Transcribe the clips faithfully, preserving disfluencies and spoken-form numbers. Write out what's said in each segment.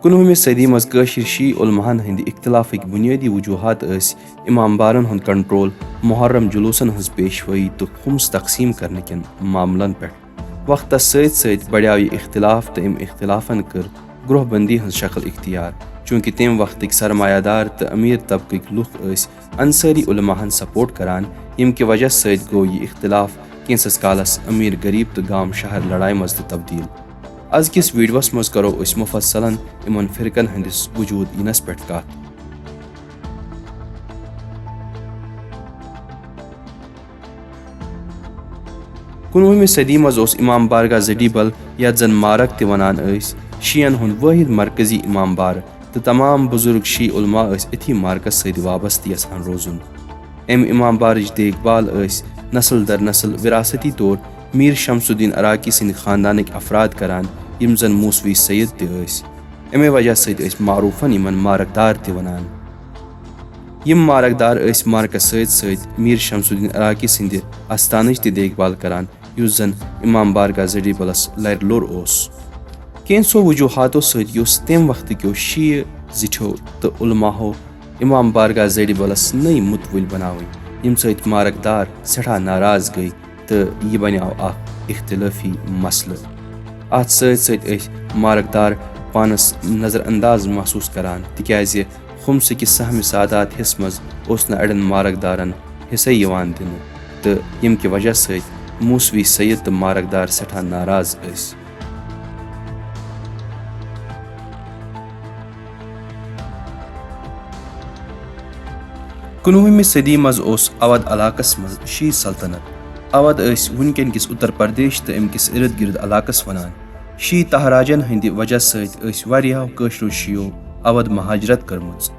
کُنوُہمہِ صدی منٛز کٲشِر شیعہ علماہن ہٕنٛدِ اختلافٕکۍ بُنیٲدی وجوہات ٲسۍ امام بارن ہُنٛد کنٹرول، محرم جلوسن ہٕنٛز پیشوٲیی تہٕ خمس تقسیم کرنہٕ کٮ۪ن معاملن پٮ۪ٹھ۔ وقتس سۭتۍ سۭتۍ بڑیو یہِ اختلاف تہٕ امہِ اختلافن کٔر گروہ بندی ہٕنٛز شکل اختیار۔ چونکہ تمہِ وقتٕکۍ سرمایہ دار تہٕ امیر طبقٕکۍ لوٗکھ ٲسۍ انصٲری علماہن سپورٹ کران، ییٚمہِ کہِ وجہ سۭتۍ گوٚو یہِ اختلاف کینٛژس کالس امیر غریب تہٕ گام شہر لڑایہِ منٛز تہِ تبدیل۔ أزکِس ویڈیوس منٛز کرو أسۍ مفصلاً یِمن فرقن ہٕنٛدِس وجود یِنس پٮ۪ٹھ کتھ۔ کُنوُہمہِ صدی منٛز اوس امام بارگاہ زڈیبل، یتھ زن مارک تہِ ونان ٲسۍ، شیعن ہُنٛد وٲحد مرکزی امام بارٕ، تہٕ تمام بزرگ شیعہ علماء ٲسۍ أتھی مارکس سۭتۍ وابستہٕ یژھان روزُن۔ امہِ امام بارٕچ دیکھ بھال ٲسۍ نسل در نسل وراثتی طور میر شمس الدین عراقی سٕنٛدِ خاندانٕکۍ افراد کران، یِم زن موسوی سید تہِ ٲسۍ۔ امے وجہ سۭتۍ ٲسۍ معروفن یِمن مارکدار تہِ ونان۔ یِم مارکدار ٲسۍ مارکس سۭتۍ سۭتۍ میر شمس الدین عراقی سٕنٛدِ استانٕچ تہِ دیکھ بھال کران، یُس زن امام بارگاہ زڈیبلس لرِ لوٚر اوس۔ کینٛژو وجوہاتو سۭتۍ یُس تمہِ وقتہٕ کیو شیعہ زِٹھیو تہٕ علماہو امام بارگاہ زڈیبلس نٔے متوٕلۍ بناوٕنۍ، ییٚمہِ سۭتۍ مارکدار سٮ۪ٹھاہ ناراض گٔے تہٕ یہِ بنیٛاو اکھ اختلٲفی مسلہٕ۔ اتھ سۭتۍ سۭتۍ ٲسۍ مارکدار پانس نظر انداز محسوس کران، تِکیازِ خمسہٕ کِس سہمِ سادات حصہٕ منٛز اوس نہٕ اڑٮ۪ن مارکدارن حصے یِوان دِنہٕ، تہٕ ییٚمہِ کہِ وجہ سۭتۍ موسوی سید تہٕ مارکدار سٮ۪ٹھاہ ناراض ٲسۍ۔ کُنوُہمہِ صدی منٛز اوس اودھ علاقس منٛز شیعہ سلطنت۔ اودھ ٲسۍ وُنکٮ۪ن کِس اتر پردیش تہٕ امہِ کِس ارد گرد علاقس ونان۔ شیعہ تہراجن ہٕنٛدِ وجہ سۭتۍ ٲسۍ واریاہو کٲشرو شیعو اودھ مہاجرت کٔرمٕژ۔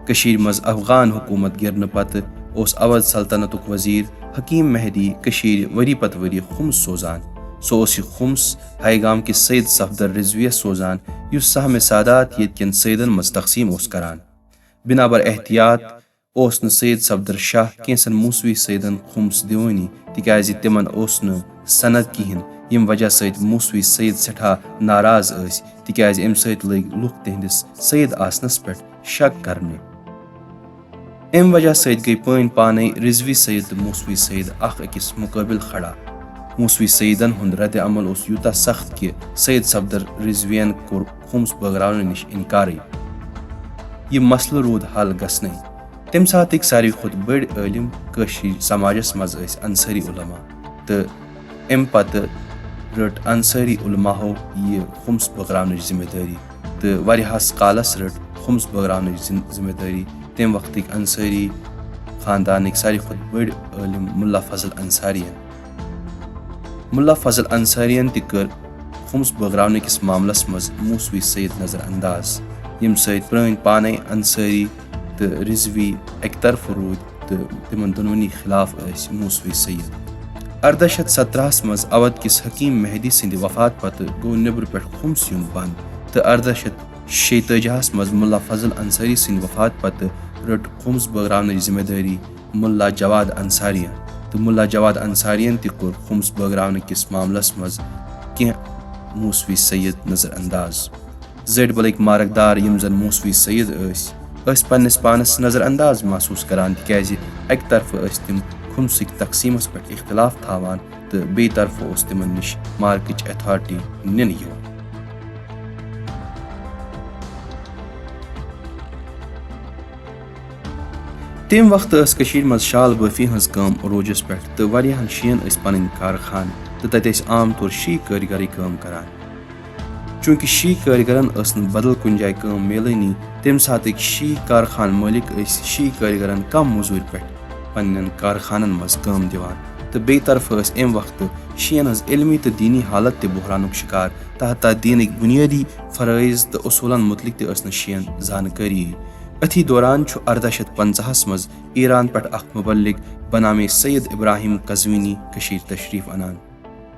کٔشیٖرِ منٛز افغان حکوٗمت گِرنہٕ پتہٕ اوس اودھ سلطنتُک وزیٖر حکیٖم مہدی کٔشیٖرِ ؤری پتہٕ ؤری خُمس سوزان۔ سُہ اوس یہِ خُمس ہایگام کِس سید صفدر رضویَس سوزان، یُس سہمِ سادات ییٚتہِ کٮ۪ن سیدن منٛز تقسیٖم اوس کران۔ بنابر احتیاط اوس نہٕ سید صفدر شاہ کینٛژن موسوی سیدن خُمس دِوٲنی، تِکیازِ تِمن اوس نہٕ سند کِہینۍ، ییٚمہِ وجہ سۭتۍ موسوی سید سٮ۪ٹھاہ ناراض ٲسۍ، تِکیازِ امہِ سۭتۍ لٔگۍ لُکھ تِہنٛدِس سید آسنس پٮ۪ٹھ شک کرنہِ۔ امہِ وجہ سۭتۍ گٔے پٲنۍ پانے رضوی سید تہٕ موسوی سید اکھ أکِس مُقٲبِل کھڑا۔ موسوی سیدن ہُنٛد رد عمل اوس یوٗتاہ سخت کہِ سید صفدر رضوین کوٚر خُمس بٲگراونہٕ نِش انکارٕے۔ یہِ مسلہٕ روٗد حل گژھنَے۔ تَمہِ ساتٕکۍ ساروی کھۄتہٕ بٔڑۍ عٲلِم کٲشِر سماجس منٛز ٲسۍ انصٲری علما، تہٕ امہِ پتہٕ رٔٹ انصٲری علماہو یہِ خُمس بٲگراونٕچ ذمہٕ دٲری، تہٕ واریاہس کالس رٔٹ خُمس بٲگراونٕچ ذم-، ذمہٕ دٲری تَمہِ وقتٕکۍ انصٲری خاندانٕکۍ ساروی کھۄتہٕ بٔڑۍ عٲلِم ملا فضل انصاریَن۔ ملا فضل انصاریَن تہِ کٔر خُمس بٲگراونہٕ کِس معاملس منٛز موسوی سید نظر انداز، ییٚمہِ سۭتۍ پرٲنۍ پانے انصٲری تہٕ رضوی اکہِ طرفہٕ روٗدۍ تہٕ تِمن دۄنوٕنی خلاف ٲسۍ موسوی سید۔ ارداہ شیتھ سترہس منٛز اودھ کِس حکیم مہدی سٕنٛدِ وفات پتہٕ گوٚو نیبرٕ پٮ۪ٹھ خُمس یُن بنٛد، تہٕ ارداہ شیتھ شیٚیہِ تٲجی ہس منٛز ملا فضل انصاری سٕنٛدِ وفات پتہٕ رٔٹ خُمس بٲگراونٕچ ذمہٕ دٲری ملا جواد انصاریَن، تہٕ ملا جواد انصاریَن تہِ کوٚر خُمس بٲگراونہٕ کِس معاملس منٛز کینٛہہ موسوی سید نظر انداز۔ زٔٹۍ بلٕکۍ مارکدار، یِم زن موسوی سید ٲسۍ، ٲسۍ پننِس پانس نظر انداز محسوس کران، تِکیازِ اکہِ طرفہٕ ٲسۍ تِم خُمسٕکۍ تقسیٖمس پٮ۪ٹھ اختلاف تھاوان تہٕ بیٚیہِ طرفہٕ اوس تِمن نِش مارکٕچ اتھارٹی نِنہٕ یِوان۔ تَمہِ وقتہٕ ٲس کٔشیٖرِ منٛز شال بٲفی ہٕنٛز کٲم عروٗجس پٮ۪ٹھ تہٕ واریاہن شیعن ٲسۍ پنٕنۍ کارخانہٕ تہٕ تتہِ ٲسۍ عام طور شیعہ کٲرۍگرٕے کٲم کران۔ چوٗنٛکہِ شیعہ کٲرۍگرن ٲس نہٕ بدل کُنہِ جایہِ کٲم میلٲنی، تَمہِ ساتٕکۍ شیعہ کارخانہٕ مٲلِک ٲسۍ شیعہ کٲرۍگرن کم موٚزوٗرۍ پٮ۪ٹھ پننٮ۪ن کارخانن منٛز کٲم دِوان، تہٕ بیٚیہِ طرفہٕ ٲسۍ اَمہِ وقتہٕ شیعن ہٕنٛز علمی تہٕ دینی حالت تہِ بحرانُک شکار، تہٕ حتیٰ دینٕکۍ بُنیٲدی فرٲیض تہٕ اصوٗلن مُتعلق تہِ ٲس نہٕ شیعن زانکٲری۔ أتھی دوران چھُ ارداہ شیتھ پنژاہس منٛز ایران پٮ۪ٹھ اکھ مبلغ بنامے سید ابراہیم قزوینی کٔشیٖرِ تشریف انان۔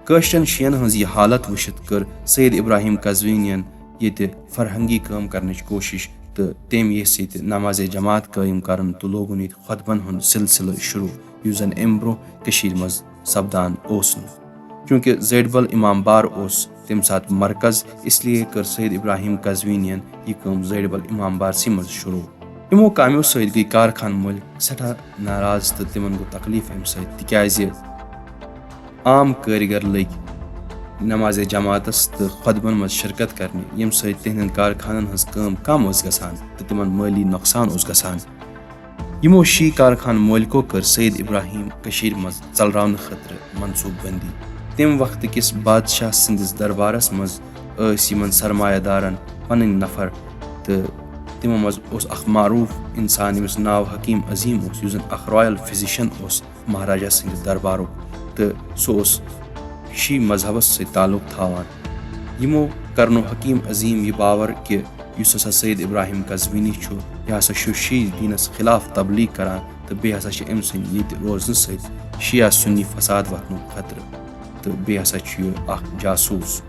کٲشرٮ۪ن شیعن ہٕنٛز یہِ حالت وٕچھِتھ کٔر سید ابراہیم قزوینین ییٚتہِ فرہنگی کٲم کرنٕچ کوٗشش، تہٕ تٔمۍ یژھ ییٚتہِ نماز جماعت قٲیِم کرُن تہٕ لوگُن ییٚتہِ خطبن ہُنٛد سلسلہٕ شروع، یُس زن امہِ برونٛہہ کٔشیٖرِ منٛز سپدان اوس نہٕ۔ چونکہ زیڈ بل امام بار اوس تمہِ ساتہٕ مرکز، اس لیے کٔر سید ابراہیم قزوینین یہِ کٲم زیڈ بل امام بارسٕے منٛز شروع۔ یِمو کامیو سۭتۍ گٔے کارخان مٲلۍ سٮ۪ٹھاہ ناراض تہٕ تِمن گوٚو تکلیف امہِ سۭتۍ، تِکیازِ عام کٲرِگر لٔگۍ نماز جماعتس تہٕ خطبن منٛز شرکت کرنہِ، ییٚمہِ سۭتۍ تِہنٛدٮ۪ن کارخانن ہٕنٛز کٲم کم ٲس گژھان تہٕ تِمن مٲلی نۄقصان اوس گژھان۔ یِمو شی کارخان مٲلکو کٔر سید ابراہیم کٔشیٖرِ منٛز ژلراونہٕ خٲطرٕ منصوٗبہٕ بندی۔ تَمہِ وقتہٕ کِس بادشاہ سٕنٛدِس دربارس منٛز ٲسۍ یِمن سرمایہ دارن پنٕنۍ نفر، تہٕ تِمو منٛز اوس اکھ معروٗف انسان، ییٚمِس ناو حکیم عظیم اوس، یُس زن اکھ رائل فزیشن اوس مہاراجا سٕنٛدِ دربارُک، تہٕ سُہ اوس شی مذہبس سۭتۍ تعلق تھاوان۔ یِمو کرنو حکیم عظیم یہِ باور کہِ یُس ہسا سید ابراہیم قزوینی چھُ، یہِ ہسا چھُ شی دینس خلاف تبلیغ کران، تہٕ بیٚیہِ ہسا چھِ أمۍ سٕنٛدِ ییٚتہِ روزنہٕ سۭتۍ شیعہ سُنی فساد وۄتھنُک خطرٕ، تہٕ بیٚیہِ ہسا چھُ یہِ اکھ جاسوٗس،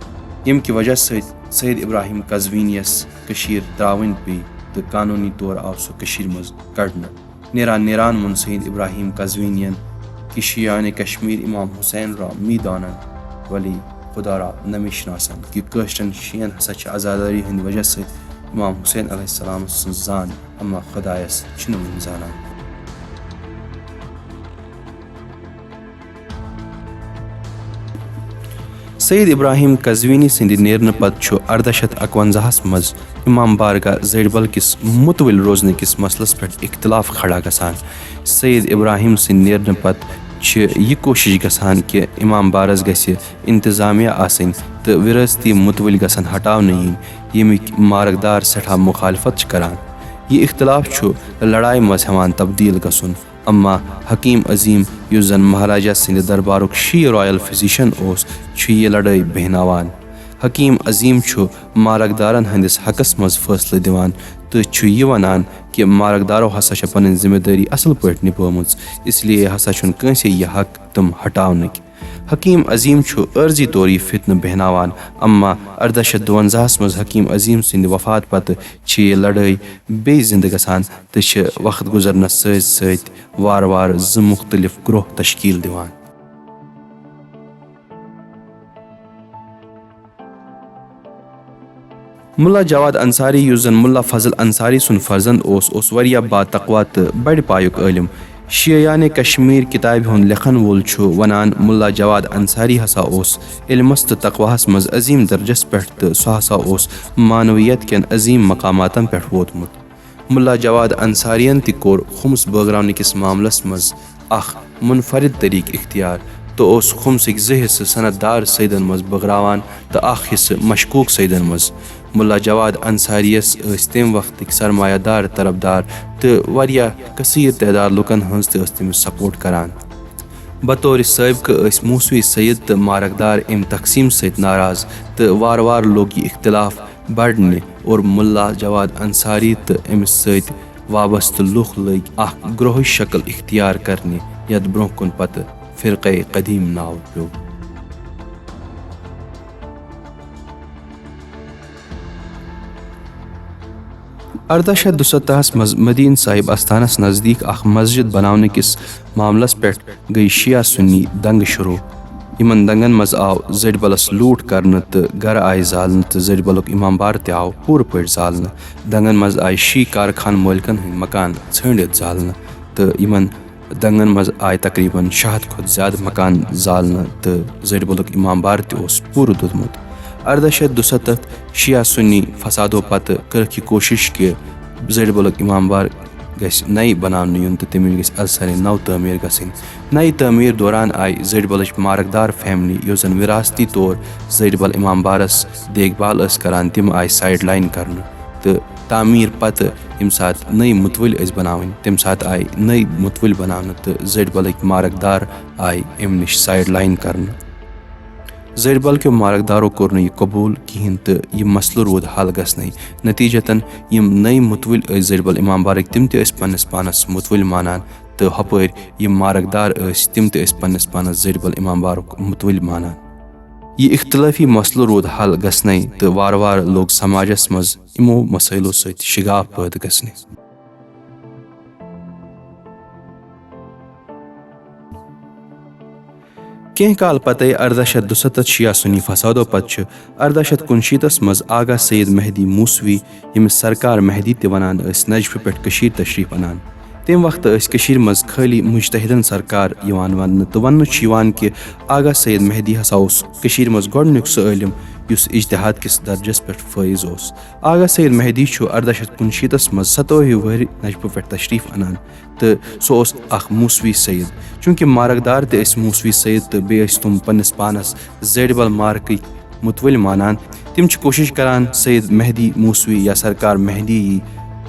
ییٚمہِ کہِ وجہ سۭتۍ سید ابراہیم قزوینیس کٔشیٖر ترٛاوٕنۍ پیٚیہِ تہٕ قانوٗنی طور آو سُہ کٔشیٖرِ منٛز کڑنہٕ۔ نیران نیران ووٚن سید ابراہیم قزوینین کہِ شیعانِ کشمیر امام حسین را میدانن ولی خدا را نمیشناسن، کہِ کٲشرٮ۪ن شیعن ہسا چھِ عزاداری ہٕنٛدِ وجہ سۭتۍ امام حسین علیہ السلام سٕنٛز زان، اما خدایس چھِنہٕ وُنہِ زانان۔ سید ابراہیم قزوینی سٕنٛدِ نیرنہٕ پتہٕ چھُ ارداہ شیٚتھ اکونزاہس منٛز امام بارگاہ زیڈ بل کِس متوٕلۍ روزنہٕ کِس مسلس پٮ۪ٹھ اختلاف کھڑا گژھان۔ سید ابراہیم سٕنٛدِ نیرنہٕ پتہٕ چھِ یہِ کوٗشش گژھان کہِ امام بارس گژھِ انتظامیہ آسٕنۍ تہٕ وراثتی متوٕلۍ گژھن ہٹاونہٕ یِنۍ، ییٚمِکۍ مارکدار سٮ۪ٹھاہ مخالفت چھِ کران۔ یہِ اختلاف چھُ لڑایہِ منٛز ہٮ۪وان تبدیل گژھُن۔ اما حکیم عظیم، یُس زن مہاراجا سٕنٛدِ دربارُک شی رائل فزیشن اوس، چھُ یہِ لڑٲے بیہناوان۔ حکیم عظیم چھُ مارکدارن ہٕنٛدِس حقس منٛز فٲصلہٕ دِوان تہٕ چھُ یہِ ونان کہِ مارکدارو ہسا چھےٚ پنٕنۍ ذمہٕ دٲری اصل پٲٹھۍ نبھٲومٕژ، اس لیے ہسا چھُنہٕ کٲنٛسے یہِ حق تِم ہٹاونٕکۍ۔ حکیم عظیم چھُ عٲرضی طور یہِ فتنہٕ بیہناوان، اما ارداہ شیٚتھ دُونزاہس منٛز حکیم عظیم سٕنٛدِ وفات پتہٕ چھِ یہِ لڑٲے بیٚیہِ زندٕ گژھان تہٕ چھِ وقت گُزرنس سۭتۍ سۭتۍ وارٕ وارٕ زٕ مُختٔلِف گروہ تشکیل دِوان۔ ملا جواد انصاری، یُس زن ملا فضل انصاری سُنٛد فرزند اوس، اوس واریاہ با تقوا تہٕ بڑِ پایُک عٲلم۔ شیعانِ کشمیر کتابہِ ہُنٛد لیکھن وول چھُ ونان، ملا جواد انصاری ہسا اوس علمس تہٕ تقواہس منٛز عظیم درجس پٮ۪ٹھ، تہٕ سُہ ہسا اوس معنویت کٮ۪ن عظیم مقاماتن پٮ۪ٹھ ووتمُت۔ ملا جواد انصارین تہِ کوٚر خُمس بٲگراونہٕ کِس معاملس منٛز اکھ منفرد طریقہٕ اختیار تہٕ اوس خُمسٕکۍ زٕ حصہٕ سند دار سیدن منٛز بٲگراوان تہٕ اکھ حصہٕ مشکوک سیدن منٛز۔ ملا جواد انصاریس ٲسۍ تمہِ وقتٕکۍ سرمایہ دار طرفدار تہٕ واریاہ کثیر تعداد لوٗکن ہٕنٛز تہِ ٲس تٔمِس سپورٹ کران۔ بطور سٲبقہٕ ٲسۍ موسوی سید تہٕ مارکدار امہِ تقسیٖم سۭتۍ ناراض تہٕ وارٕ وارٕ لوٚگ یہِ اختلاف بڑنہِ اور ملا جواد انصاری تہٕ أمِس سۭتۍ وابستہٕ لوٗکھ لٔگۍ اکھ گروہٕچ شکل اختیار کرنہِ، یتھ برونٛہہ کُن پتہٕ فرقے قدیم ناو پیوٚو۔ ارداہ شیٚتھ دُستتھس منٛز مدینہ صاحب استانس نزدیک اکھ مسجد بناونہٕ کِس معاملس پٮ۪ٹھ گٔیہِ شیعہ سنی دنگہٕ شروع۔ یِمن دنگن منٛز آو زٔڈۍ بلس لوٗٹھ کرنہٕ تہٕ گرٕ آیہِ زالنہٕ تہٕ زٔڈۍ بلُک امام بار تہِ آو پوٗرٕ پٲٹھۍ زالنہٕ۔ دنگن منٛز آیہِ شی کارخان مٲلکن ہٕنٛدۍ مکان ژھٲنڈِتھ زالنہٕ تہٕ یِمن دنگن منٛز آیہِ تقریباً شیٚے ہتھ کھۄتہٕ زیادٕ مکان زالنہٕ تہٕ زٔڈۍ بلُک امام بار تہِ اوس پوٗرٕ دوٚدمُت۔ ارداہ شیٚتھ دُستتھ شیعہ سنی فسادو پتہٕ کٔرٕکھ یہِ کوٗشش کہِ زٔڈۍ بلُک امام بار گژھِ نَیہِ بناونہٕ یُن تہٕ تَمِچ گژھِ از سارے نو تعمیٖر گژھٕنۍ۔ نَیہِ تعمیٖر دوران آیہِ زٔڈۍ بلٕچ مارکدار فیملی، یۄس زن وراثتی طور زٔڈۍ بل امام بارس دیکھ بھال ٲس کران، تِم آیہِ سائیڈ لائن کرنہٕ تہٕ تعمیٖر پتہٕ ییٚمہِ ساتہٕ نٔے مُتوٕلۍ ٲسۍ بناوٕنۍ، تَمہِ ساتہٕ آیہِ نٔے مُتوٕلۍ بناونہٕ تہٕ زٔڈۍ بلٕکۍ مارکدار آیہِ اَمہِ نِش سائیڈ لائن کرنہٕ۔ زٔڈۍ بل کیو مارکدارو کوٚر نہٕ یہِ قبوٗل کِہینۍ تہٕ یہِ مسلہٕ روٗد حل گژھنَے۔ نتیجتاً یِم نٔے مُتوٕلۍ ٲسۍ زٔڈۍ بل امام بارٕکۍ، تِم تہِ ٲسۍ پننِس پانس مُتوٕلۍ مانان تہٕ ہۄپٲرۍ یِم مارکدار ٲسۍ، تِم تہِ ٲسۍ پننِس پانس زٔڈۍ بل امام بارُک مُتوٕلۍ مانان۔ یہِ اختلٲفی مسلہٕ روٗد حل گژھنَے تہٕ وارٕ وارٕ لوٚگ سماجس منٛز یِمو مسٲیلو سۭتۍ شگاف پٲدٕ گژھنہِ۔ کینٛہہ کال پتے، ارداہ شیٚتھ دُستتھ شیعہ سنی فسادو پتہٕ چھُ ارداہ شیٚتھ کُنشیٖتس منٛز آغا سید مہدی موسوی، ییٚمِس سرکار مہدی تہِ ونان ٲسۍ، نجفہٕ پٮ۪ٹھ کٔشیٖر تشریٖف انان۔ تَمہِ وقتہٕ ٲسۍ کٔشیٖرِ منٛز خٲلی مجتہدن سرکار یِوان وننہٕ، تہٕ وننہٕ چھُ یِوان کہِ آغا سید مہدی ہسا اوس کٔشیٖرِ منٛز گۄڈٕنیُک سُہ عٲلِم، یُس اجتہاد کِس درجس پٮ۪ٹھ فٲیز اوس۔ آغا سید مہدی چھُ ارداہ شیٚتھ کُنشیٖتس منٛز ستٲوِہہِ وٕہٕرۍ نجفہٕ پٮ۪ٹھ تشریٖف انان، تہٕ سُہ اوس اکھ موسوی سید۔ چوٗنٛکہِ مارکدار تہِ ٲسۍ موسوی سید، تہٕ بیٚیہِ ٲسۍ تِم پننِس پانس زیڈِ بل مارکٕکۍ متوٲلۍ مانان، تِم چھِ کوٗشِش کران سید مہدی موسوی یا سرکار مہدی یی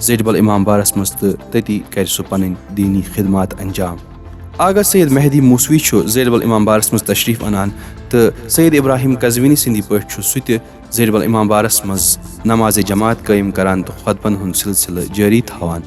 زیڈِ بل امام بارس منٛز تہٕ تٔتی کرِ سُہ پنٕنۍ دیٖنی خدمات انجام۔ آغا سید مہدی موسوی چھُ زیڈِ بل امام بارس منٛز تشریٖف انان، تہٕ سید ابراہیم قزوینی سٕنٛدِ پٲٹھۍ چھُ سُہ تہِ زیڈِ بل امام بارس منٛز نماز جماعت قٲیِم کران تہٕ خطبن ہُنٛد سلسلہٕ جٲری تھاوان۔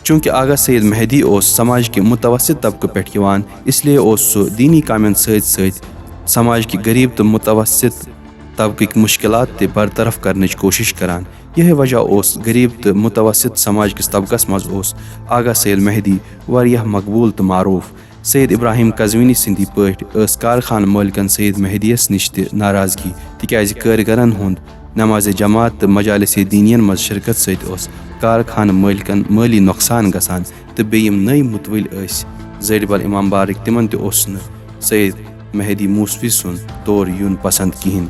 چوٗنٛکہِ آغا سید مہدی اوس سماج کہِ متوسط طبقہٕ پٮ۪ٹھ یِوان، اس لیے اوس سُہ دیٖنی کامٮ۪ن سۭتۍ سۭتۍ سماج کہِ غریب تہٕ متوسط طبقٕکۍ مشکلات تہِ برطرف کرنٕچ کوٗشش کران۔ یِہوٚے وجہ اوس، غریب تہٕ متوسط سماج کِس طبقس منٛز اوس آغا سید مہدی واریاہ مقبوٗل تہٕ معروٗف۔ سید ابراہیم قزوینی سٕنٛدِ پٲٹھۍ ٲس کارخانہٕ مٲلکن سید مہدیس نِش تہِ ناراضگی، تِکیازِ کٲرِگرن ہُنٛد نماز جماعت تہٕ مجالس دینین منٛز شرکت سۭتۍ اوس کارخانہٕ مٲلکن مٲلی نۄقصان گژھان، تہٕ بیٚیہِ یِم نٔوۍ متوٲلۍ ٲسۍ زیڈِ بل امام بارٕکۍ، تِمن تہِ اوس نہٕ سید مہدی موسوی سُنٛد تور یُن پسند کِہینۍ۔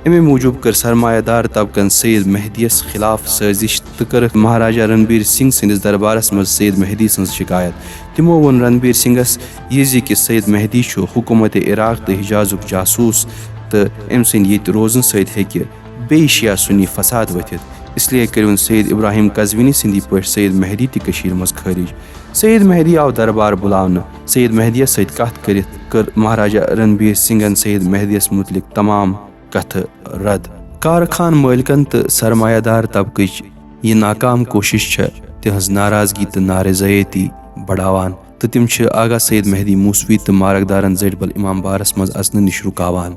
اَمے موٗجوٗب کٔر سرمایہ دار طبقن سید مہدیس خلاف سٲزش تہٕ کٔرٕکھ مہاراجا رنبیر سنگھ سٕنٛدِس دربارس منٛز سید مہدی سٕنٛز شکایت۔ تِمو ووٚن رنبیر سنگھس یہِ زِ کہِ سید مہدی چھُ حکومت عراق تہٕ حجازُک جاسوٗس، تہٕ أمۍ سٕنٛدِ ییٚتہِ روزنہٕ سۭتۍ ہیٚکہِ بیٚیہِ شیعہ سنی فساد ؤتھِتھ، اس لیے کٔرِوُن سید ابراہیم قزوینی سٕنٛدِ پٲٹھۍ سید مہدی تہِ کٔشیٖرِ منٛز خٲرج۔ سید مہدی آو دربار بُلاونہٕ۔ سید مہدیس سۭتۍ کتھ کٔرِتھ کٔر مہاراجا رنبیر سنگھن سید مہدیس متعلق تمام کتھٕ رد۔ کارخانہٕ مٲلکن تہٕ سرمایہ دار طبقٕچ یہِ ناکام کوٗشش چھےٚ تِہنٛز ناراضگی تہٕ نارضایتی بڑاوان، تہٕ تِم چھِ آغا سید مہدی موسوی تہٕ مارکدارن زیڈِ بل امام بارس منٛز اژنہٕ نِش رُکاوان۔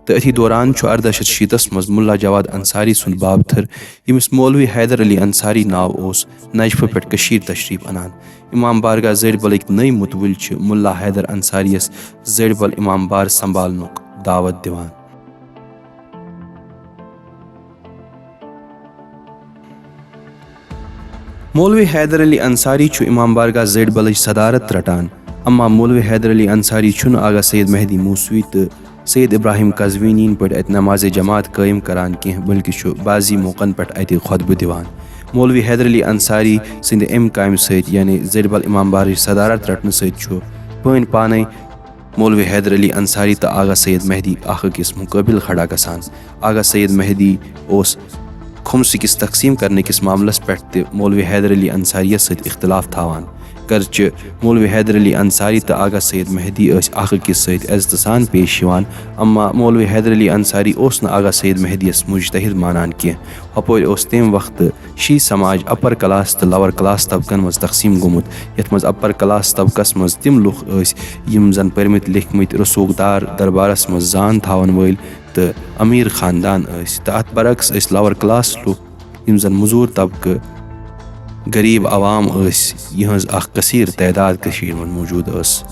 تہٕ أتھی دوران چھُ ارداہ شیٚتھ شیٖتس منٛز ملا جواد انصاری سُنٛد بابتھٕر، ییٚمِس مولوی حیدر علی انصاری ناو اوس، نجفہٕ پٮ۪ٹھ کٔشیٖر تشریٖف انان۔ امام بارگاہ زیڈِ بلٕکۍ نٔوۍ متوٲلۍ چھِ ملا حیدر انصاریَس زیڈِ بل امام بار سنبھالنُک دعوت دِوان۔ مولوی حیدر علی انصاری چھُ امام بارگاہ زیڈِ بلٕچ صدارت رٹان، اما مولوی حیدر علی انصاری چھُنہٕ آغا سید مہدی موسوی تہٕ سید ابراہیم قزوینین پٲٹھۍ اتہِ نماز جماعت قٲیِم کران کینٛہہ، بلکہِ چھُ بعضی موقعن پٮ۪ٹھ اتہِ خطبہٕ دِوان۔ مولوی حیدر علی انصاری سٕنٛدِ امہِ کامہِ سۭتۍ، یعنی زیڈِ بل امام بارٕچ صدارت رٹنہٕ سۭتۍ، چھُ پٲنۍ پانے مولوی حیدر علی انصاری تہٕ آغا سید مہدی اکھ أکِس مُقٲبِل کھڑا گژھان۔ آغا سید مہدی اوس خُمسہٕ کِس تقسیٖم کرنہٕ کِس معاملس پٮ۪ٹھ تہِ مولوی حیدر علی انصاریَس سۭتۍ اختلاف تھاوان۔ گرچہِ مولوی حیدر علی انصاری تہٕ آغا سید مہدی ٲسۍ اکھ أکِس سۭتۍ عزتہٕ سان پیش یِوان، اما مولوی حیدر علی انصاری اوس نہٕ آغا سید مہدیَس مجتہد مانان کینٛہہ۔ ہپٲرۍ اوس تَمہِ وقتہٕ شی سماج اپر کلاس تہٕ لوور کلاس طبقن منٛز تقسیٖم گوٚمُت، یتھ منٛز اپر کلاس طبقس منٛز تِم لُکھ ٲسۍ یِم زن پٔرمٕتۍ لیکھمٕتۍ رسوخ دار دربارس منٛز زان تھاوَن وٲلۍ تہٕ امیر خاندان ٲسۍ، تہٕ اتھ برعکس ٲسۍ لوور کلاس لُکھ، یِم زن مزوٗر طبقہٕ، غریب عوام ٲسۍ، یِہنٛز اکھ کثیر تعداد کٔشیٖرِ منٛز موجود ٲس۔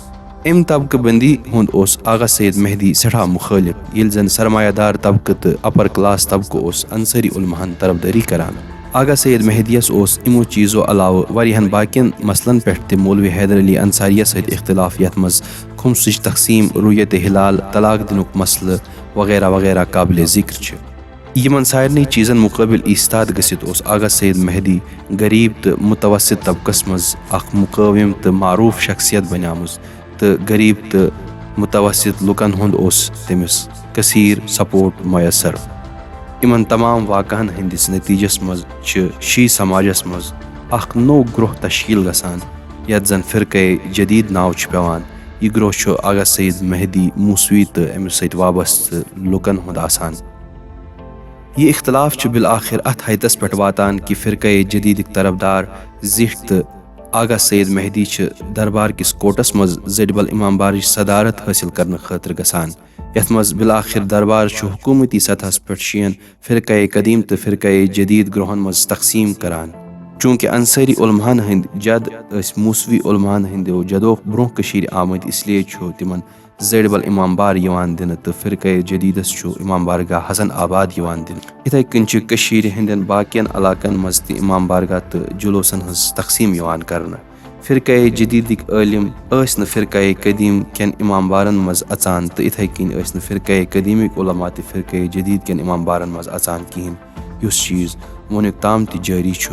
امہِ طبقہٕ بندی ہُنٛد اوس آغا سید مہدی سٮ۪ٹھاہ مُخٲلِف، ییٚلہِ زن سرمایہ دار طبقہٕ تہٕ اپر کلاس طبقہٕ اوس انصاری علماہن طرفدٲری کران۔ آغا سید مہدیس اوس یِمو چیٖزو علاوٕ واریاہن باقین مسلن پٮ۪ٹھ تہِ مولوی حیدر علی انصاریس سۭتۍ اختلاف، یتھ منٛز خُمسٕچ تقسیٖم، رؤیت ہلال، طلاق دِنُک مسلہٕ وغیرہ وغیرہ قابلِ ذکر چھِ۔ یِمن سارنٕے چیٖزن مُقٲبِل ایستاد گٔژھِتھ اوس آغا سید مہدی غریب تہٕ متوسط طبقس منٛز اکھ مُقٲوِم تہٕ معروٗف شخصیت بنیمٕژ، تہٕ غریب تہٕ متوسط لُکن ہُنٛد اوس تٔمِس کثیر سپورٹ میسر۔ یِمن تمام واقعن ہٕنٛدِس نتیجس منٛز چھِ شی سماجس منٛز اکھ نوٚو گروہ تشکیل گژھان، یتھ زن فرقے جدید ناو چھُ پٮ۪وان۔ یہِ گروہ چھُ آغا سید مہدی موسوی تہٕ أمِس سۭتۍ وابستہٕ لُکن ہُنٛد آسان۔ یہِ اختلاف چھُ بالآخر اتھ حیتس پٮ۪ٹھ واتان کہِ فرقے جدیدٕکۍ طرفدار زِٹھۍ تہٕ آغا سید مہدی چھِ دربار کِس کورٹس منٛز زیڈِ بل امام بارٕچ صدارت حٲصِل کرنہٕ خٲطرٕ گژھان، یتھ منٛز بالآخر دربار چھُ حکوٗمتی سطحس پٮ۪ٹھ شین فرقے قدیم تہٕ فرقے جدید گروہن منٛز تقسیٖم کران۔ چوٗنٛکہِ انصٲری علماہن ہٕنٛدۍ جد ٲسۍ موسوی علماہن ہٕنٛدیو جدو برونٛہہ کٔشیٖرِ آمٕتۍ، اس لیے چھُ تِمن زیڈ بل امام بار یوان دنہ تہ فرقہ جدیدس چھ امام بارگاہ حسن آباد یوان دنہ۔ اتھے کن چھ کشیر ہندین باقین علاقن منز تہ امام بارگاہ تہ جلوسن ہنز تقسیم یوان کرنہ۔ فرقہ جدیدک عالم ٲسۍ نہٕ فرقہ قدیم کٮ۪ن امام بارن منز اژان تہ اتھے کن ٲسۍ نہٕ فرقہ قدیمک علماء تہ فرقہ جدید کٮ۪ن امام بارن منز اژان کہین، یُس چیز وُنیُک تام تہ جاری چھ۔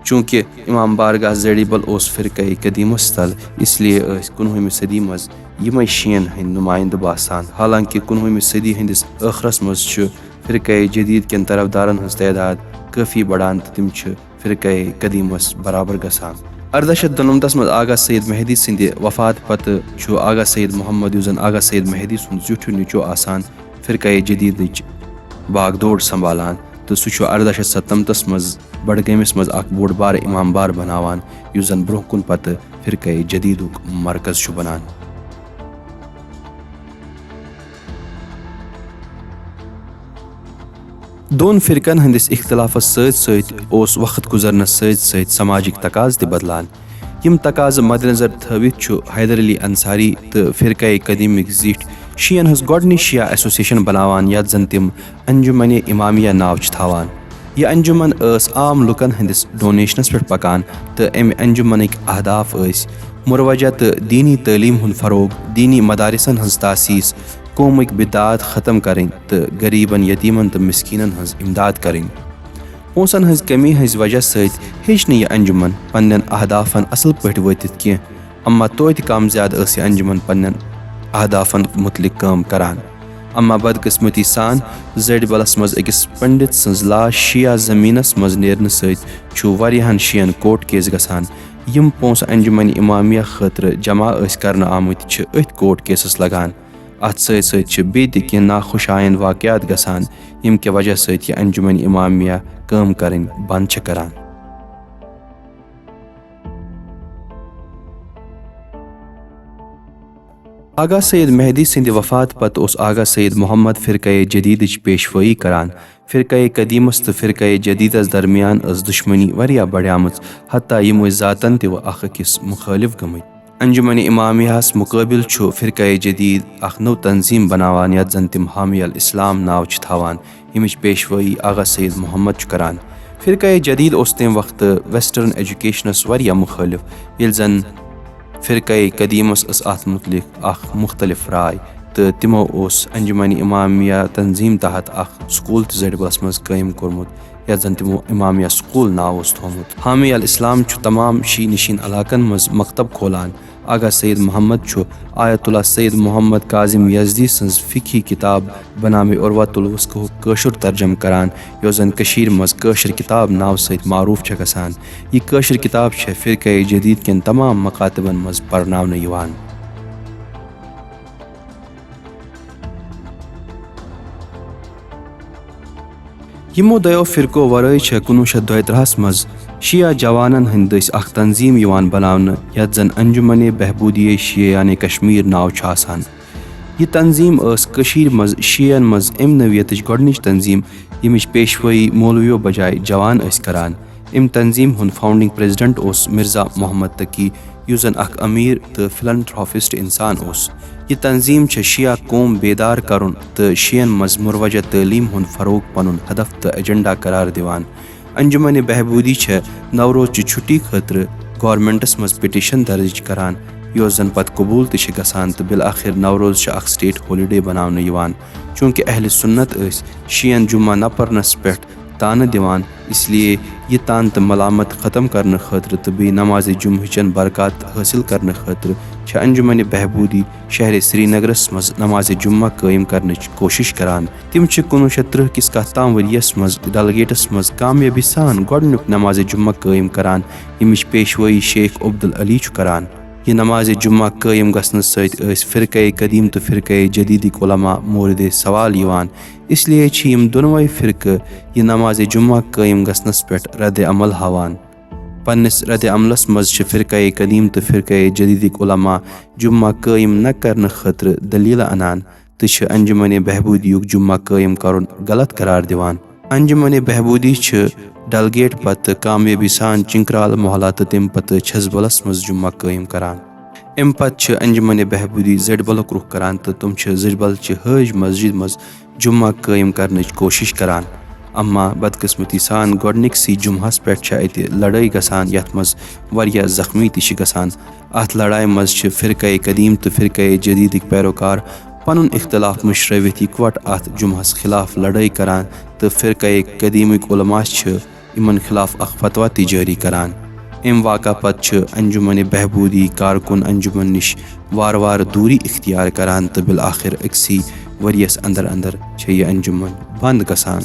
چونکہ امام بارگاہ زیڈ بل اوس فرقہ قدیمس تل، اس لیے ٲسۍ کُنوُہمہِ صدی منز یمے شیعن ہندۍ نمائندٕ باسان۔ حالانکہ کُنوُہمہِ صدی ہندس ٲخرس منز چھ فرقہ جدید کٮ۪ن طرفدارن ہنز تعداد کافی بڑان تہ تم چھ فرقہ قدیمس برابر گژھان۔ اردہ شیتھ دُنمتس منز آغا سید مہدی سندِ وفات پتہٕ چھ آغا سید محمد، یُس زن آغا سید مہدی سُند زیوٹھ نیٚچو آسان، فرقہ جدیدٕچ باغ دوڑ سنبھالان تہٕ سُہ چھُ اردہ شیتھ ستنمتس منز بڈگٲمِس منز اکھ بوٚڑ بارٕ امام بار بناوان، یُس زن برونہہ کُن پتہٕ فرقہ جدیدُک مرکز چھُ بنان۔ دۄن فرقن ہٕنٛدِس اختلافس سۭتۍ سۭتۍ اوس وقت گُزرنس سۭتۍ سۭتۍ سماجِک تقاضہٕ تہِ بدلان۔ یِم تقاضہٕ مدنظر تھٲوِتھ چھُ حیدر علی انصاری تہٕ فرقہ قدیمٕکۍ زِٹھۍ شیعن ہٕنٛز گۄڈٕنِچ شیعہ ایسوسیشن بناوان، یتھ زن تِم انجمن امامیہ ناو چھِ تھاوان۔ یہِ انجمن ٲس عام لوٗکن ہٕنٛدِس ڈونیشنس پٮ۪ٹھ پکان تہٕ امہِ انجمنٕکۍ اہداف ٲسۍ مروجہ تہٕ دینی تعلیٖم ہُنٛد فروغ، دینی مدارسن ہٕنٛز تاسیس، قومٕکۍ بدعات ختم کرٕنۍ تہٕ غریبن، یتیمن تہٕ مسکینن ہٕنٛز امداد کرٕنۍ۔ پونٛسن ہٕنٛز کمی ہٕنٛز وجہ سۭتۍ ہیٚچ نہٕ یہِ انجمن پننٮ۪ن اہدافن اصل پٲٹھۍ وٲتِتھ کینٛہہ، اما توتہِ کم زیادٕ ٲس یہِ انجمن پننٮ۪ن اہدافن متعلق کٲم کران۔ اما بدقسمتی سان، زیڈ بلس منٛز أکِس پنڈت سٕنٛز لاش شیعہ زمینس منٛز نیرنہٕ سۭتۍ چھُ واریاہن شیعن کورٹ کیس گژھان۔ یِم پونٛسہٕ انجمن امامیہ خٲطرٕ جمع ٲسۍ کرنہٕ آمٕتۍ، چھِ أتھۍ کورٹ کیسس لگان۔ اتھ سۭتۍ سۭتۍ چھِ بیٚیہِ تہِ کینٛہہ ناخوش آیند واقعات گژھان، ییٚمہِ کہِ وجہ سۭتۍ یہِ انجمن امامیہ کٲم کرٕنۍ بند چھِ کران۔ آغا سید مہدی سٕنٛدِ وفات پتہٕ اوس آغا سید محمد فرقہ جدیدٕچ پیشوٲیی کران۔ فرقہ قدیمس تہٕ فرقہ جدیدس درمیان ٲس دشمنی واریاہ بڑیمٕژ، حتیٰ یِم ٲسۍ ذاتن تہِ اکھ أکِس مخٲلف گٔمٕتۍ۔ انجمن امامیہ ہس مقٲبل چھُ فرقہ جدید اکھ نٔو تنظیم بناوان، یتھ زن تِم حامی الاسلام ناو چھِ تھاوان، ییٚمِچ پیشوٲیی آغا سید محمد چھُ کران۔ فرقہ جدید اوس تمہِ وقتہٕ ویسٹرن ایجوکیشنس واریاہ مخٲلف، ییٚلہِ زن فرقہ قدیمس ٲس اتھ متعلق اکھ مختلف راے، تہٕ تِمو اوس انجمن امامیہ تنظیم تحت اکھ سکول تہِ زیڈ بلس منٛز قٲیم کوٚرمُت، یتھ زن تِمو امامیہ سکول ناو اوس تھوومُت۔ حامی الاسلام چھُ تمام شیعہ نشین علاقن منٛز مکتب کھولان۔ آغا سید محمد چھُ آیت اللہ سید محمد کاظم یزدی سٕنٛز فقہی کتاب بنام عروۃ الوثقہُک کٲشُر ترجمہٕ کران، یۄس زن کٔشیٖرِ منٛز کٲشِر کتاب ناوٕ سۭتۍ معروف چھےٚ گژھان۔ یہِ کٲشِر کتاب چھےٚ فرقہ جدید کٮ۪ن تمام مکاتبن منٛز پرناونہٕ یِوان۔ یِمو دۄیو فرقو ورٲے چھےٚ کُنوُہ شیٚتھ دۄیہِ ترٛہس منٛز شیعہ جوانن ہٕنٛدۍ دٔسۍ اکھ تنظیم یِوان بناونہٕ، یتھ زن انجمن بہبودی شیعان کشمیر ناو چھُ آسان۔ یہِ تنظیم ٲس کٔشیٖرِ منٛز شیعن منٛز امہِ نوعیتٕچ گۄڈٕنِچ تنظیم، ییٚمِچ پیشوٲیی مولویو بجایہِ جوان ٲسۍ کران۔ امہِ تنظیمہِ ہُنٛد فاؤنڈنگ پریزیڈنٹ اوس مرزا محمد تقی، یُس زن اکھ امیر تہٕ فلنتھراپسٹ انسان اوس۔ یہِ تنظیم چھےٚ شیعہ قوم بیدار کرُن تہٕ شیعن منٛز مروجہ تعلیٖم ہُنٛد فروغ پنُن ہدف تہٕ ایجنڈا قرار دِوان۔ انجمن بہبودی چھےٚ نوروز چہِ چھُٹی خٲطرٕ گورنمنٹس منٛز پٹیشن درج کران، یۄس زن پتہٕ قبول تہِ چھِ گژھان تہٕ بالآخر نوروز چھُ اکھ سٹیٹ ہالیڈے بناونہٕ یِوان۔ چونکہ اہل سنت ٲسۍ شیعن جمعہ نہ پرنس پٮ۪ٹھ طعنہٕ دِوان، اس لیے یہِ طعنہٕ تہٕ ملامت ختم کرنہٕ خٲطرٕ تہٕ بیٚیہِ نماز جمعہ چٮ۪ن برکات حٲصِل کرنہٕ خٲطرٕ چھِ انجمن بہبودی شہر سرینگرس منٛز نماز جمعہ قٲیم کرنٕچ کوٗشش کران۔ تِم چھِ کُنوُہ شیٚتھ ترٕٛہ کِس کتھ تام ؤرۍ یَس منٛز ڈلگیٹس منٛز کامیٲبی سان گۄڈٕنیُک نماز جمعہ قٲیم کران، ییٚمِچ پیشوٲیی شیخ عبدالعلی چھُ کران۔ یہِ نماز جمعہ قٲیم گژھنہٕ سۭتۍ ٲسۍ فرقہ قدیم تہٕ فرقہ جدیدٕکۍ علماء مورد سوال یِوان، اس لیے چھِ یِم دۄنوَے فرقہٕ یہِ نماز جمعہ قٲیم گژھنس پٮ۪ٹھ رد عمل ہاوان۔ پننِس رد عملس منٛز چھِ فرقہ قدیم تہٕ فرقہ جدیدٕکۍ علماء جمعہ قٲیم نہ کرنہٕ خٲطرٕ دلیلہٕ انان تہٕ چھِ انجمن بہبودیُک جمعہ قٲیم کرُن غلط قرار دِوان۔ انجمن بہبودی چھِ ڈلگیٹ پتہٕ کامیٲبی سان چنکرال محلہ تہٕ تَمہِ پتہٕ چھزبلس منٛز جمعہ قٲیم کران۔ اَمہِ پتہٕ چھِ انجمن بہبودی زڈبلُک رُخ کران تہٕ تِم چھِ زڈبل چہِ حٲج مسجد منٛز جمعہ قٲیِم کرنٕچ کوٗشِش کران۔ اما بدقسمتی سان گۄڈٕنِکسٕے جمعہس پٮ۪ٹھ چھِ اَتہِ لڑٲے گژھان، یَتھ منٛز واریاہ زخمی تہِ چھِ گژھان۔ اَتھ لڑایہِ منٛز چھِ فرقہ قدیم تہٕ فرقہ جدیدٕکۍ پیروکار پنُن اختلاف مٔشرٲوِتھ یِکوٹہٕ اَتھ جمعہس خلاف لڑٲے کران تہٕ فرقہ قدیمٕکۍ علماء چھِ یِمن خلاف اکھ فتویٰ تہِ جٲری کران۔ اَمہِ واقعہٕ پتہٕ چھِ انجمن بہبودی کارکُن انجمن نِش وارٕ وارٕ دوٗری اختیار کران تہٕ بالآخر أکسٕے ؤرۍ یَس اندر اندر چھےٚ یہِ انجمن بند گژھان۔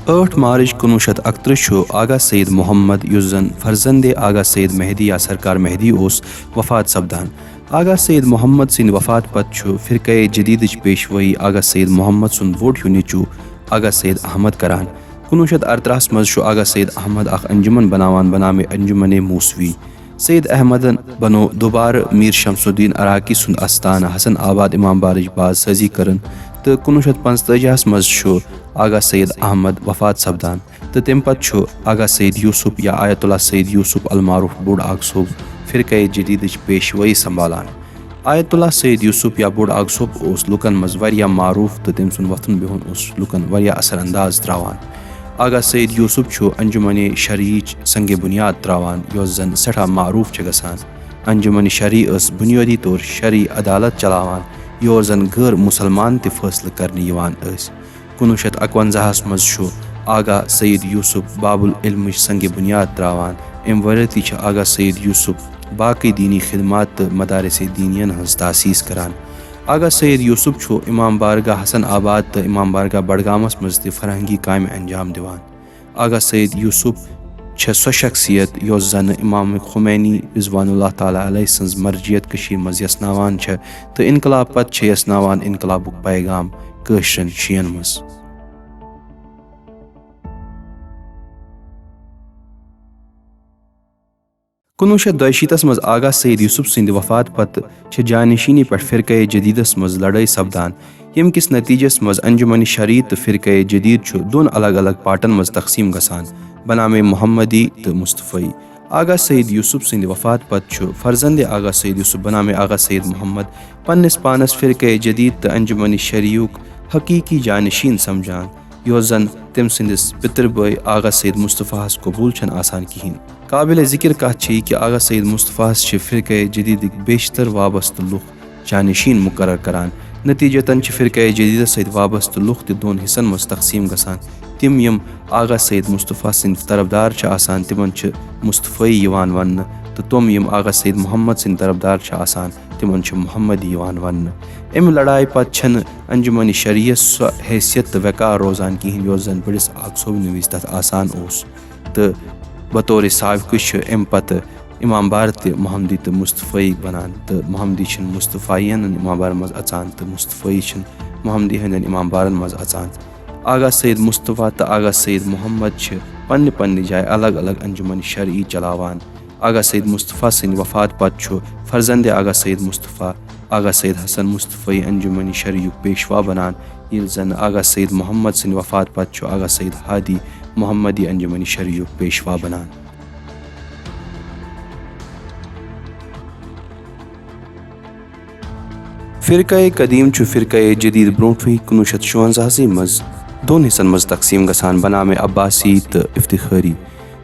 ٲٹھ مارچ کُنوُہ شیٚتھ اَکترٕہ چھُ آغا سید محمد، یُس زن فرزند آغا سید مہدی یا سرکار مہدی اوس، وفات سپدان۔ آغا سید محمد سٕنٛدِ وفات پتہٕ چھُ فرقہ جدیدٕچ پیشوٲیی آغا سید محمد سُنٛد بوٚڑ ہیوٗ نیٚچوٗ آغا سید احمد کران۔ کُنوُہ شیٚتھ اَرترٛہس منٛز چھُ آغا سید احمد اکھ انجمن بناوان بنامِ انجمن موسوی۔ سید احمدن بنوو دوبارٕ میر شمس الدین عراقی سُنٛد استانہٕ حسن آباد امام بارٕچ بازسٲزی کٔرٕن تہٕ کُنوُہ شیٚتھ پانٛژتٲجیس منٛز چھُ آغا سید احمد وفات سپدان تہٕ تَمہِ پتہٕ چھُ آغا سید یوسف یا آیت اللہ سید یوسف المعروف بوٚڑ آغا صٲب فرقہ جدیدٕچ پیشوٲیی سنبھالان۔ آیت اللہ سید یوسف یا بوٚڑ آغا صٲب اوس لُکن منٛز واریاہ معروف تہٕ تٔمۍ سُنٛد وۄتھُن بِہُن اوس لُکن واریاہ اثر انداز تراوان۔ آغا سید یوسف چھُ انجمن شرعیچ سنگ بنیاد تراوان، یۄس زن سٮ۪ٹھاہ معروف چھےٚ گژھان۔ انجمن شرعی ٲس بنیٲدی طور شرعی عدالت چلاوان، یور زن غٲر مسلمان تہِ فٲصلہٕ کرنہٕ یِوان ٲسۍ۔ کُنوُہ شیٚتھ اَکوَنزاہس منٛز چھُ آغا سید یوسف باب العلمٕچ سنگ بنیاد تراوان۔ اَمہِ ورٲے تہِ چھِ آغا سید یوسف باقٕے دیٖنی خدمات تہٕ مدارس دیٖنین ہٕنٛز تاسیس کران۔ آغا سید یوسف چھُ امام بارگاہ حسن آباد تہٕ امام بارگاہ بڈگامس منٛز تہِ فرہنگی کامہِ انجام دِوان۔ آغا سید یوسف چھےٚ سۄ شخصیت یۄس زن امام خمینی رضوان اللہ تعالیٰ علیہ سٕنٛز مرجعیت کٔشیٖرِ منٛز یژناوان چھےٚ تہٕ انقلاب پتہٕ چھےٚ یژناوان انقلابُک پیغام کٲشرٮ۪ن شِین منٛز۔ کُنوُہ شیٚتھ دۄیشیٖتس منٛز آغا سید یوسف سٕنٛدِ وفات پتہٕ چھِ جانشینی پٮ۪ٹھ فرقہ جدیدس منٛز لڑٲے سپدان، ییٚمہِ کِس نتیجس منٛز انجمن شرعی تہٕ فرقہ جدید چھُ دۄن الگ الگ پارٹن منٛز تقسیٖم گژھان، بنامِ محمدی تہٕ مصطفی۔ آغا سید یوسف سٕنٛدِ وفات پتہٕ چھُ فرزند آغا سید یوسف بنامِ آغا سید محمد پننِس پانس فرقہ جدید تہٕ انجمن شرعیُک حقیقی جانشین سمجھان، یۄس زن تٔمۍ سٕنٛدِس پِتٕر بٲے آغا سید مصطفیٰ ہس قبول چھنہٕ آسان کِہینۍ۔ قابل ذکر کتھ چھِ یہِ کہِ آغا سید مصطفیٰ ہس چھِ فرقہ جدیدٕکۍ بیشتر وابستہٕ لُکھ جانشین مقرر کران۔ نتیجتاً چھِ فرقہ جدیدس سۭتۍ وابستہٕ لُکھ تہِ دۄن حصن منٛز تقسیٖم گژھان، تِم یِم آغا سید مصطفیٰ سٕنٛدۍ طرفدار چھِ آسان، تِمن چھِ مصطفی یِوان وننہٕ، تہٕ تِم یِم آغا سید محمد سٕنٛدۍ طرفدار چھِ آسان، تِمن چھِ محمدی یِوان وننہٕ۔ امہِ لڑایہِ پتہٕ چھنہٕ انجمن شرعیس سۄ حیثیت تہٕ وقار روزان کِہینۍ، یۄس زن بٔڑِس آغا صٲبنہِ وِزِ تتھ آسان اوس، تہٕ بطور سابقہٕ چھِ امہِ پتہٕ امام بار تہِ محمدی تہٕ مصطفی بنان، تہٕ محمدی چھِنہٕ مصطفی ہٕنٛدٮ۪ن امام بارن منٛز اژان تہٕ مصطفی چھِنہٕ محمدی ہٕنٛدٮ۪ن امام بارن منٛز اژان۔ آغا سید مصطفیٰ تہٕ آغا سید محمد چھِ پننہِ پننہِ جایہِ الگ الگ انجمن شرعی چلاوان۔ آغا سید مصطفیٰ سٕنٛدِ وفات پتہٕ چھُ فرزند آغا سید مصطفیٰ، آغا سید حسن مصطفی انجمن شرعیُک پیشوا بنان، ییٚلہِ زن آغا سید محمد سٕنٛدِ وفات پتہٕ چھُ آغا سید ہادی محمدی انجمن شرعیُک پیشوا بنان۔ فرقہ قدیم چھُ فرقہ جدید برونٹھٕے کُنوُہ شیٚتھ شُونزاہسٕے منٛز دۄن حصن منٛز تقسیٖم گژھان، بنامِ عباسی تہٕ افتخاری۔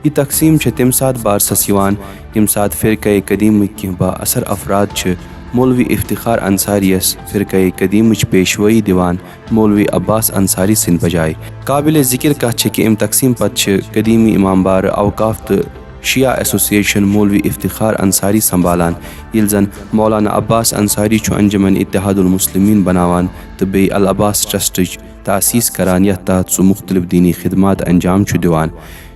یہِ تقسیٖم چھےٚ تَمہِ ساتہٕ بارسَس یِوان، ییٚمہِ ساتہٕ فرقہ قدیمٕکۍ کینٛہہ با اثر افراد چھِ مولوی افتخار انصاریَس فرقہ قدیمٕچ پیشوٲیی دِوان مولوی عباس انصاری سٕنٛدِ بجایہِ۔ قابل ذکر کتھ چھےٚ کہِ اَمہِ تقسیٖم پتہٕ چھِ قدیمی امام بار اوقاف تہٕ شیعہ ایسوسیشن مولوی افتخار انصاری سنبھالان، ییٚلہِ زن مولانا عباس انصاری چھُ انجمن اتحاد المسلمین بناوان تہٕ بیٚیہِ العباس ٹرسٹٕچ تاسیس کران، یتھ تحت سُہ مختلف دینی خدمات انجام چھُ دِوان۔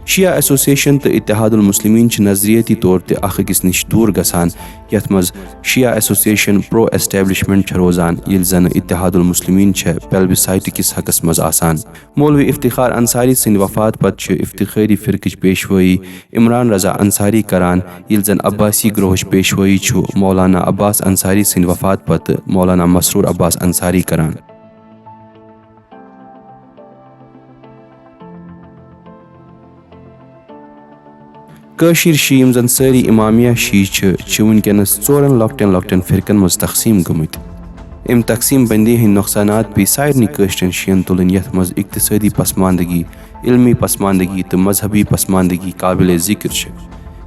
شیعہ ایسوسیشن تہٕ اتحاد المسلمین چھِ نظریٲتی طور تہِ اکھ أکِس نِش دوٗر گژھان، یتھ منٛز شیعہ ایسوسیشن پرو ایسٹیبلشمنٹ چھےٚ روزان، ییٚلہِ زن اتحاد المسلمین چھےٚ پیلبسائٹ کِس حقس منٛز آسان۔ مولوی افتخار انصاری سٕنٛدِ وفات پتہٕ چھِ افتخاری فرقٕچ پیشوٲیی عمران رضا انصاری کران، ییٚلہِ زن عباسی گروہٕچ پیشوٲیی چھُ مولانا عباس انصاری سٕنٛدِ وفات پتہٕ مولانا مسرور عباس انصاری کران۔ کٲشِر شیعہ، یِم زَن سٲری امامیہ شیعہ چھِ، چھِ وٕنکیٚنَس ژورَن لۄکٹٮ۪ن لۄکٹٮ۪ن فرقن منٛز تقسیٖم گٔمٕتۍ۔ اَمہِ تقسیٖم بندی ہٕنٛدۍ نۄقصانات پیٚیہِ سارنٕے کٲشرٮ۪ن شیعن تُلٕنۍ، یَتھ منٛز اقتصٲدی پسماندگی، علمی پسماندگی تہٕ مذہبی پسماندگی قابلِ ذِکر چھِ۔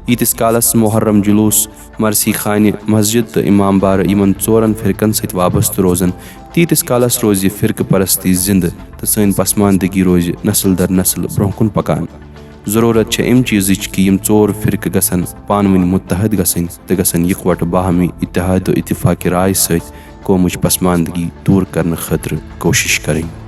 ییٖتِس کالس محرم جلوس، مرسی خانہِ، مسجد تہٕ امام بارٕ یِمن ژورن فرقن سۭتۍ وابستہٕ روزن، تیٖتِس کالس روزِ فرقہٕ پرستی زِندٕ تہٕ سٲنۍ پسماندگی روزِ نسل در نسل برونٛہہ کُن پکان۔ ضروٗرت چھےٚ اَمہِ چیٖزٕچ کہِ یِم ژور فرقہٕ گژھن پانہٕ ؤنۍ متحد گژھٕنۍ تہٕ گژھن یکوٹہٕ باہمی اتحاد و اتفاق رائے سۭتۍ قومٕچ پسماندگی دوٗر کرنہٕ خٲطرٕ کوٗشش کرٕنۍ۔